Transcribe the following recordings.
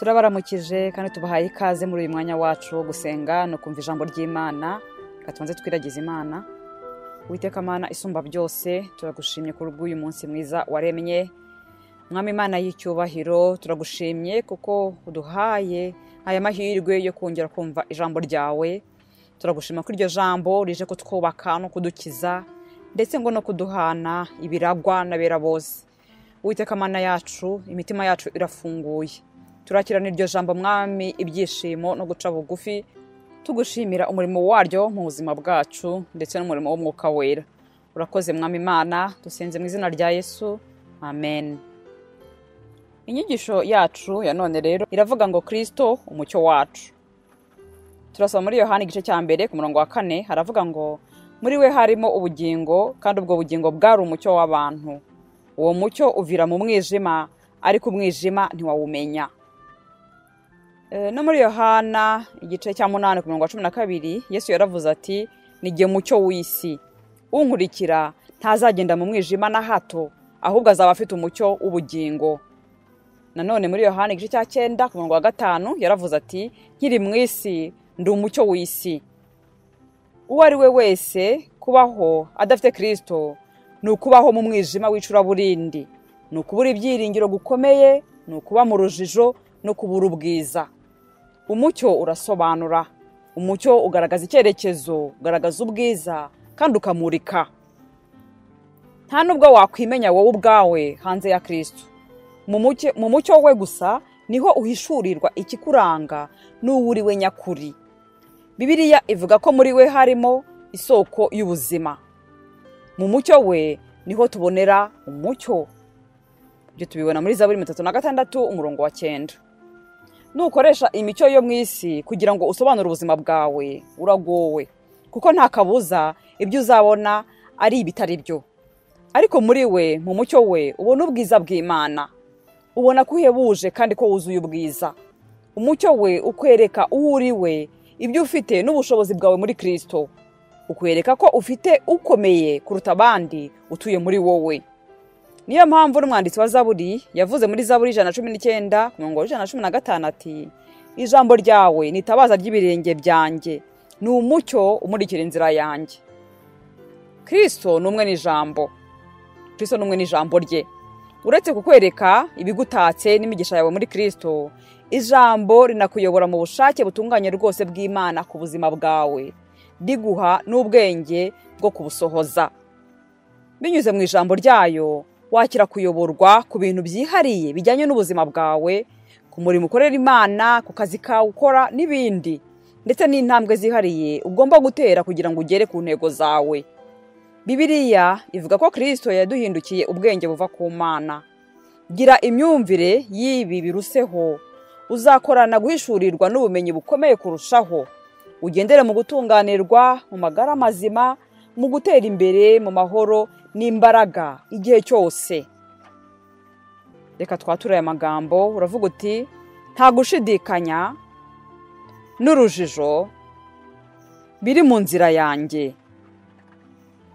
Turabaramukije kandi tubahaye ikaze muri uyu mwanya wacu wo gusenga no kumva ijambo ry'Imana. Reka tubanze twiragize Imana. Uwiteka Mana isumba byose, turagushimye kuri uyu munsi mwiza waremye. Mwami Imana y'icyubahiro, turagushimye kuko uduhaye aya mahirwe yo kongera kumva ijambo ryawe. Turagushima ko iryo jambo rije kutwubaka no kudukiza, ndetse ngo no kuduhana ibiragwa n'abera bose. Uwiteka Mana yacu, imitima yacu irafunguye. Turakirana iryo jambo Mwami ibyishimo no guca bugufi, tugushimira umurimo waryo mu buzima bwacu ndetse n'umurimo w'Umwuka Wera. Urakoze Mwami Imana, dusenze mu izina rya Yesu, amen. Inyigisho yacu ya none rero iravuga ngo Kristo umucyo wacu. Turasoma muri Yohana igice cya 1 ku murongo wa 4, haravuga ngo muri we harimo ubugingo, kandi ubwo bugingo bwari umucyo w'abantu. Uwo mucyo uvira mu mwijima, ariko umwijima ntiwawumenya. No muri Yohana igice cya 8 ku murongo wa 12, Yesu yaravuze ati nijye mucyo w'isi, unkurikira ntazagenda mu mwijima na hato, ahubwo azaba afite umucyo w'ubugingo. Nanone muri Yohana igice cya 9 ku murongo wa 5 yaravuze ati nkiri mu isi ndi umucyo w'isi. Uwo ari we wese kubaho adafite Kristo ni ukubaho mu mwijima w'icuraburindi, ni ukubura ibyiringiro gukomeye, ni ukuba mu rujijo no kubura ubwiza. Umucyo urasobanura, umucyo ugaragaza icyerekezo, ugaragaza ubwiza kandi ukamurika. Nta nubwo wakwimenya wowe ubwawe hanze ya Kristo. Mu mucyo we gusa niho uhishurirwa ikikuranga n'uwuriwe nyakuri. Bibiliya ivuga ko muri we harimo isoko y'ubuzima. Mu mucyo we niho tubonera umucyo. Ibyo tubibona muri Zaburi 36 umurongo wa 9. Nukoresha imicyo yo mu isi kugira ngo usobanure ubuzima bwawe, uragowe, kuko nta kabuza ibyo uzabona ari ibitari byo. Ariko muri we, mu mucyo we, ubona ubwiza bw'Imana. Ubona ko uhebuje kandi ko wuzuye ubwiza. Umucyo we ukwereka uwo uri we, ibyo ufite n'ubushobozi bwawe muri Kristo. Ukwereka ko ufite ukomeye kuruta abandi utuye muri wowe. Niyo mpamvu n'umwanditsi wa Zaburi yavuze muri Zaburi 119 ku murongo wa 115 ati ijambo ryawe ni itabaza ry'ibirenge byanjye, ni umucyo umurikira inzira yanjye. Kristo ni umwe n'ijambo. Kristo ni umwe n'ijambo rye. Uretse kukwereka ibigutatse n'imigisha yawe muri Kristo, ijambo rinakuyobora mu bushake butunganye rwose bw'Imana ku buzima bwawe, riguha n'ubwenge bwo kubusohoza. Binyuze mu ijambo ryayo wakira kuyoborwa ku bintu byihariye bijyanye n'ubuzima bwawe, ku murimo ukorera Imana, ku kazi kawe ukora n'ibindi, ndetse n'intambwe zihariye ugomba gutera kugira ngo ugere ku ntego zawe. Bibiliya ivuga ko Kristo yaduhindukiye ubwenge buva ku Mana. Gira imyumvire y'ibi biruseho, uzakorana guhishurirwa n'ubumenyi bukomeye kurushaho, ugendere mu gutunganirwa, mu magara mazima, mu gutera imbere, mu mahoro n'imbaraga igihe cyose. Reka twature aya magambo. Uravuga uti nta gushidikanya n'urujijo biri mu nzira yanjye,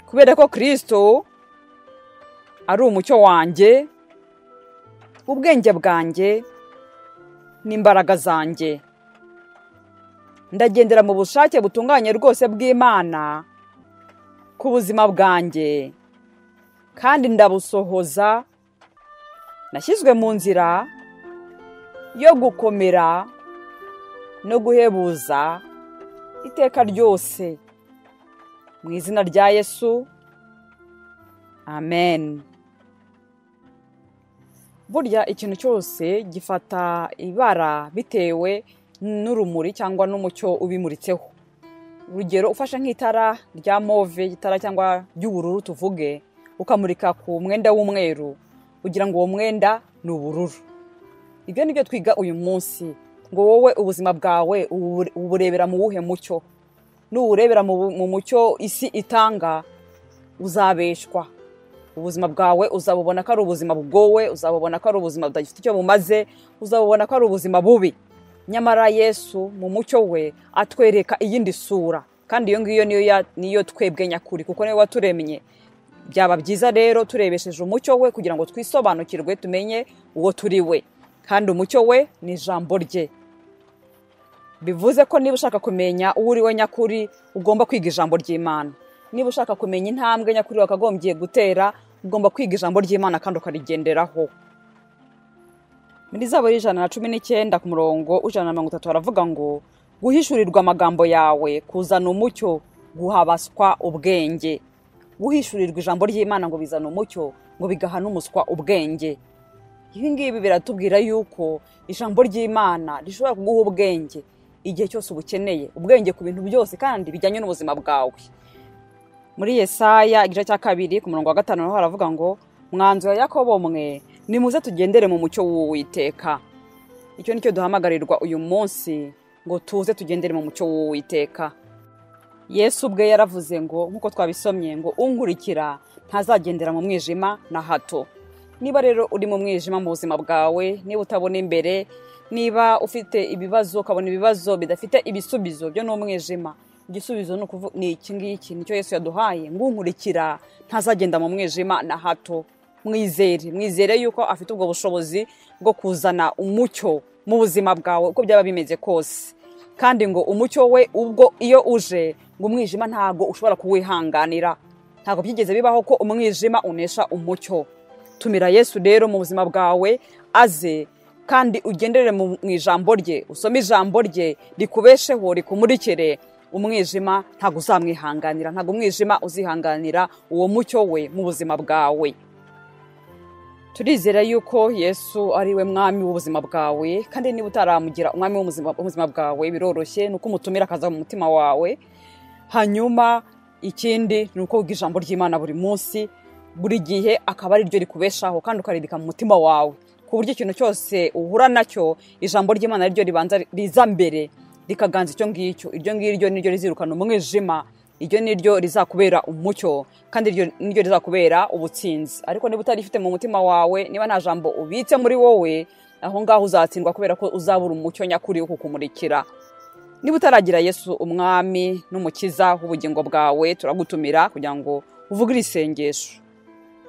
kubera ko Kristo ari umucyo wanjye, ubwenge bwanjye n'imbaraga zanjye. Ndagendera mu bushake butunganye rwose bw'Imana ku buzima bwanjye, kandi ndabusohoza. Nashyizwe mu nzira yo gukomera no guhebuza iteka ryose. Mu izina rya Yesu, amen. Burya ikintu cyose gifata ibara bitewe n'urumuri cyangwa n'umucyo ubimuritseho. Urugero, ufashe nk'itara rya move, itara cyangwa ry'ubururu tuvuge, ukamurika ku mwenda w'umweru, ugira ngo uwo mwenda ni ubururu. Ibyo nibyo twiga uyu munsi, ngo wowe ubuzima bwawe uburebera mu wuhe mucyo? Nuwurebera mu mucyo isi itanga, uzabeshwa. Ubuzima bwawe uzabubona ko ari ubuzima bugowe, uzabubona ko ari ubuzima budafite icyo bumaze, uzabubona ko ari ubuzima bubi. Nyamara Yesu mu mucyo we atwereka iyindi sura, kandi iyo ngiyo niyo twebwe nyakuri, kuko niwe waturemye. Byaba byiza rero turebesheje umucyo we kugira ngo twisobanukirwe, tumenye uwo turi we. Kandi umucyo we ni ijambo rye. Bivuze ko niba ushaka kumenya uwo uri we nyakuri, ugomba kwiga ijambo ry'Imana. Niba ushaka kumenya intambwe nyakuri wakagombye gutera, ugomba kwiga ijambo ry'Imana kandi ukarigenderaho. Muri Zaburi 119 ku murongo 130 haravuga ngo guhishurirwa amagambo yawe kuzana umucyo, guhabaswa ubwenge. Guhishurirwa ijambo ry'Imana ngo bizana umucyo, ngo bigaha n'umuswa ubwenge. Ibi ngibi biratubwira yuko ijambo ry'Imana rishobora kuguha ubwenge igihe cyose ubukeneye, ubwenge ku bintu byose kandi bijyanye n'ubuzima bwawe. Muri Yesaya igice cya 2 ku murongo wa 5 naho haravuga ngo mwanzu ya Yakobo mwe nimuze tugendere mu mucyo w'Uwiteka. Icyo nicyo duhamagarirwa uyu munsi, ngo tuze tugendere mu mucyo w'Uwiteka. Yesu ubwe yaravuze ngo nkuko twabisomye ngo unkurikira ntazagendera mu mwijima na hato. Niba rero uri mu mwijima mu buzima bwawe, niba utabona imbere, niba ufite ibibazo ukabona ibibazo bidafite ibisubizo, byo ni umwijima. Igisubizo ni iki ngiki, nicyo Yesu yaduhaye, ngo unkurikira ntazagenda mu mwijima na hato. Mwizere, mwizere yuko afite ubwo bushobozi bwo kuzana umucyo mu buzima bwawe uko byaba bimeze kose. Kandi ngo umucyo we ubwo iyo uje, ngo umwijima ntago ushobora kuwihanganira. Ntago byigeze bibaho ko umwijima unesha umucyo. Tumira Yesu rero mu buzima bwawe aze, kandi ugendere mu ijambo rye, usome ijambo rye rikubesheho, rikumurikire. Umwijima ntago uzamwihanganira, ntago umwijima uzihanganira uwo mucyo we mu buzima bwawe. Turizera yuko Yesu ari we mwami w'ubuzima bwawe, kandi niba utaramugira umwami w'ubuzima bwawe biroroshye, nuko umutumira akaza mu mutima wawe. Hanyuma ikindi ni uko wiga ijambo ry'Imana buri munsi, buri gihe akaba ari ryo rikubeshaho kandi ukaribika mu mutima wawe, ku buryo ikintu cyose uhura nacyo ijambo ry'Imana ryo ribanza riza mbere rikaganza icyo ngicyo. Iryo ngiryo niryo rizirukana umwijima, iryo niryo rizakubera umucyo, kandi iryo niryo rizakubera ubutsinzi. Ariko niba utarifite mu mutima wawe, niba nta jambo ubitse muri wowe, aho ngaho uzatsindwa kubera ko uzabura umucyo nyakuri wo kukumurikira. Niba utaragira Yesu umwami n'umukiza w'ubugingo bwawe, turagutumira kugira ngo uvuge iri sengesho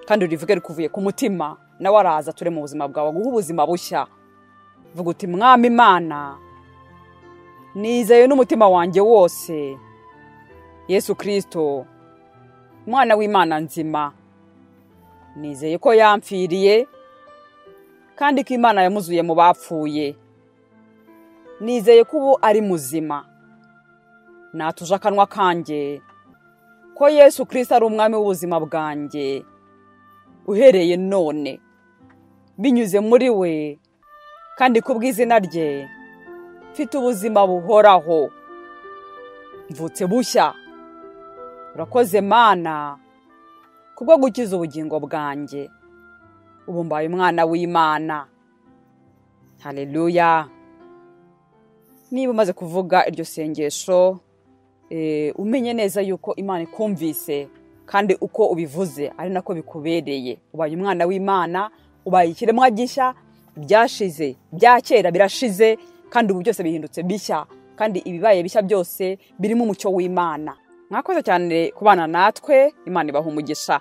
kandi urivuge rikuvuye ku mutima, nawe araza ture mu buzima bwawe aguhe ubuzima bushya. Vuga uti Mwami Imana, nizeye n'umutima wanjye wose Yesu Kristo umwana w'Imana nzima, nizeye ko yampfiriye kandi ko Imana yamuzuye mu bapfuye, nizeye ko ubu ari muzima. Natuje akanwa kanjye ko Yesu Kristo ari umwami w'ubuzima bwanjye uhereye none, binyuze muri we kandi kubw'izina rye mfite ubuzima buhoraho, mvutse bushya. Urakoze Mana kubwo gukiza ubugingo bwanjye, ubu mbaye umwana w'Imana. Haleluya. Niba umaze kuvuga iryo sengesho, umenye neza yuko Imana ikumvise, kandi uko ubivuze ari nako bikubereye. Ubaye umwana w'Imana, ubaye ikiremwa gishya, byashize bya kera birashize, kandi ubu byose bihindutse bishya, kandi ibibaye bishya byose birimo umucyo w'Imana. Mwakoze cyane kubana natwe, Imana ibaha umugisha.